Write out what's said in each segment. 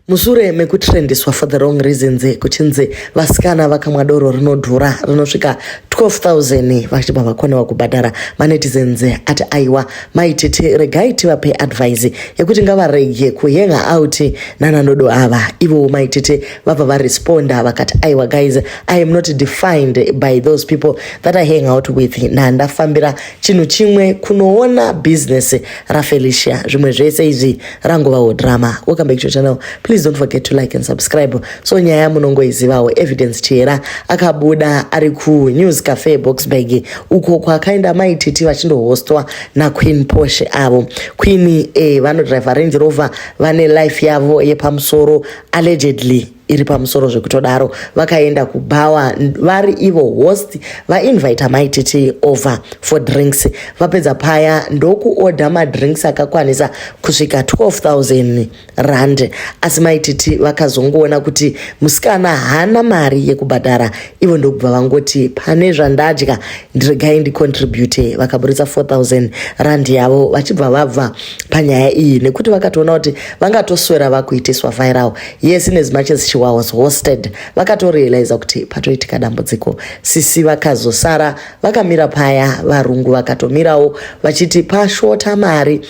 Mushure mekutrendiswa for the wrong reasons, kuchinzi vasikana vakamwa doro rinodhura rinosvika 12,000 vachibva vakonewa kubhadhara, manetizens ati aiwa, maitete, regai tivape advice yekuti ngavarege kuhanga out nananodo ava. Ivowo maitete vabva varesponda vakati, "Aiwa guys, I am not defined by those people that I hang out with. Ndandafambira chinhu chimwe, kunoona business raFelicia. Zvimwe zvese izvi rangovawo drama." Welcome back to your channel. Please don't forget to like and subscribe. So nyaya munongoizivawo, Evidence Chera akabuda ari kuNews Cafe Boxburg, uko kwakaenda maititi vachindohostwa naQueen Posh avo. Queen vanodriva Range Rover, vane life yavo yepamusoro, allegedly iri pamusoro zvekutodaro. Vakaenda kubhawa vari ivo host, vainvita maititi over for drinks. Vapedza paya ndokuodha madrinks akakwanisa kusvika R12,000, asi maititi vakazongoona kuti musikana haana mari yekubhadhara. Ivo ndokubva vangoti, "Pane zvandadya, ndiregai ndicontribute." Vakaburitsa R4,000 yavo vachibva vabva panyaya iyi, nekuti vakatoona kuti vangatoswera vakuitiswa viral. Yes, in as much as she was hosted, vakatorealiza kuti patoitika dambudziko. Sisi vakazosara vakamira paya, varungu vakatomirawo vachiti pashota mari,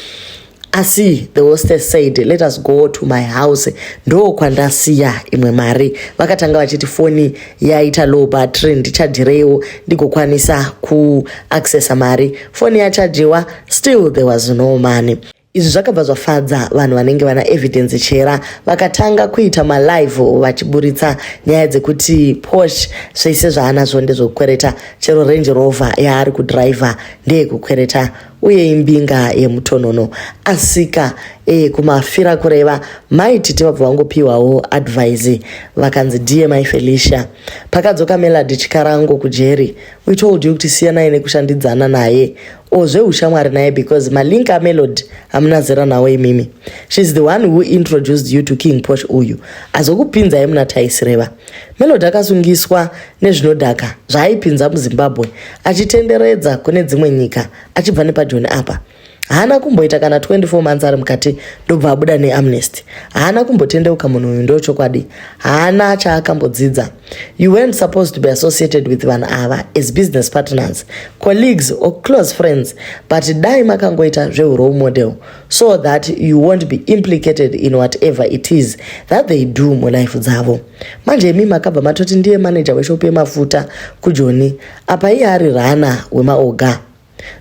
asi the hostess said, "Let us go to my house, ndo kwandasiya imwe mari." Vakatanga vachiti foni yaita low battery, ndichajireiwo ndigokwanisa kuaccessa mari. Foni yachajiwa, still there was no money. Izvi zvakabva zvafadza vanhu vanenge vana Evidence Chera, vakatanga kuita malive vachiburitsa nyaya dzekuti Posh zvese zvaanazvo ndezvekukwereta, chero Range Rover yaari kudhiraivha ndeyekukwereta, uye imbinga yemutonono. Asika kumafira kureva, maititi vabva vangopiwawo advice, vakanzi, "Dear mai Felicia, pakadzoka Melody Chikarango kujeri, we told you kuti siyanai nekushandidzana naye ozveushamwari naye, because malink aMelody hamuna zera nawo imimi. She's the one who introduced you to King Posh uyu azokupinzai muna taisireva. Melody akasungiswa nezvinodhaka zvaaipinza muZimbabwe achitenderedza kune dzimwe nyika achibva nepajoni apa. Haana kumboita kana 24 months ari mukati, ndobva abuda neamnesty. Haana kumbotendeuka munhu uyu, ndochokwadi, haana chaakambodzidza. You weren't supposed to be associated with vanhu ava as business partners, colleagues or close friends, but dai makangoita zveurole model so that you won't be implicated in whatever it is that they do mulife dzavo. Manje imi makabva matoti ndiye manager weshopu yemafuta kujoni, apa iye ari rana wemaoga.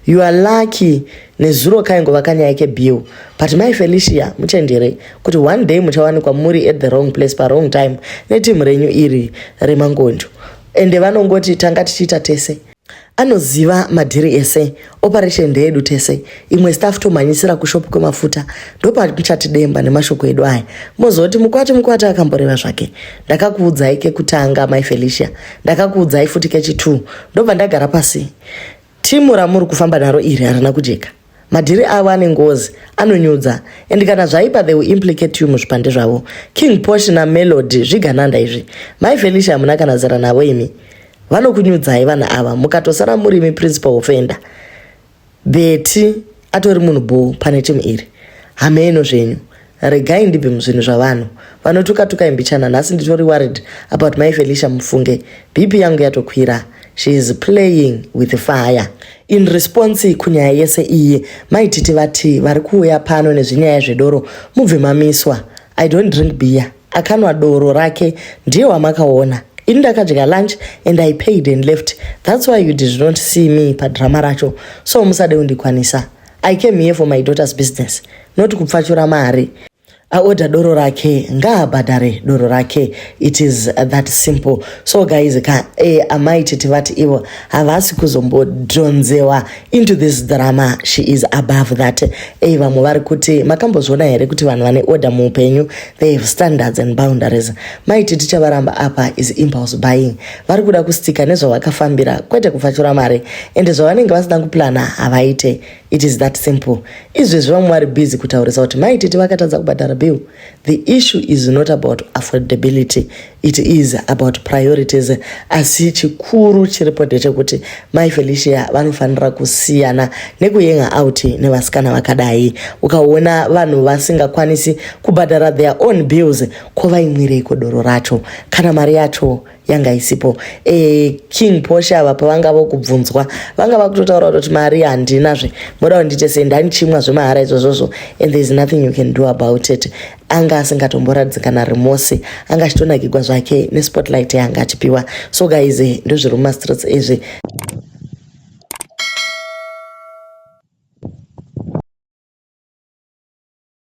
You are lucky nezuro kaingova kanyaya kebill. But mai Felicia, muchenjere kuti one day muchawanikwa muri at the wrong place pawrong time netimu renyu iri remangonjo. Ende vanongoti tanga tichiita tese, anoziva madhiri ese, operation ndeyedu tese, imwe staff tomhanyisira kushopu kwemafuta. Ndopamuchatidemba nemashoko edu aya, mozoti mukwati mukwati akamboreva zvake. Ndakakuudzai kekutanga, mai Felicia, ndakakuudzai futi kechi2, ndobva ndagara pasi. Timu ramuri kufamba naro iri harina kujeka. Madhiri avo ane ngozi, anonyudza, and kana zvaipa they will implicate you muzvipande zvavo. King Posh naMelody zvigananda izvi. Mai Felicia, hamuna kana zera navo imi. Vanokunyudzai vanhu ava, mukatosara murimi principal offender. Beti atori munhu bho pane timu iri. Hameno zvenyu, regai ndibve muzvinhu zvavanhu vanotuka-tuka imbichana. Nhasi nditori worried about mai Felicia, mufunge. BP yangu yatokwira. She is playing with fire." In response kunyaya yese iyi, maititi vati, "Vari kuuya pano nezvinyaya zvedoro mubve mamiswa. I don't drink beer. Akanwa doro rake ndiye wamakaona. Ini ndakadya lunch and I paid and left. That's why you did not see me padrama racho. So musade undikwanisa. I came here for my daughter's business, not kupfachura mari. Aodha doro rake, ngaabhadhare doro rake. It is that simple." So guys ka, amai titi vati ivo havasi kuzombodhonzewa into this drama. She is above that. Vamwe vari kuti, "Makambozviona here kuti vanhu vane order muupenyu? They have standards and boundaries." Maiti tichavaramba apa is impulse buying. Vari kuda kustika nezvavakafambira, kwete kupfachura mari, ende zvavanenge vasina kuplana havaite. It is that simple. Izvezvi vamwe vari busy kutaurisa kuti maititi vakatadza kubhadhara. Bill. The issue is not about affordability, it is about priorities. Asi chikuru chiripo ndechekuti Mai Felicia vanofanira kusiyana nekuyenga out nevasikana vakadai. Ukaona vanhu vasingakwanisi kubhadhara their own bills, ko vaimwireiko doro racho kana mari yacho yanga isipo? King Posha ava pavanga vokubvunzwa, vanga vakutotaura kutoti mari handinazve, moda kundiite sei? Ndanichimwa zvemahara izvozvozvo, and there is nothing you can do about it. Anga asingatomboratidzi kana remorse, anga achitonakigwa zvake nespotlight yanga achipiwa. So guys, ndozviri mumastreets izvi.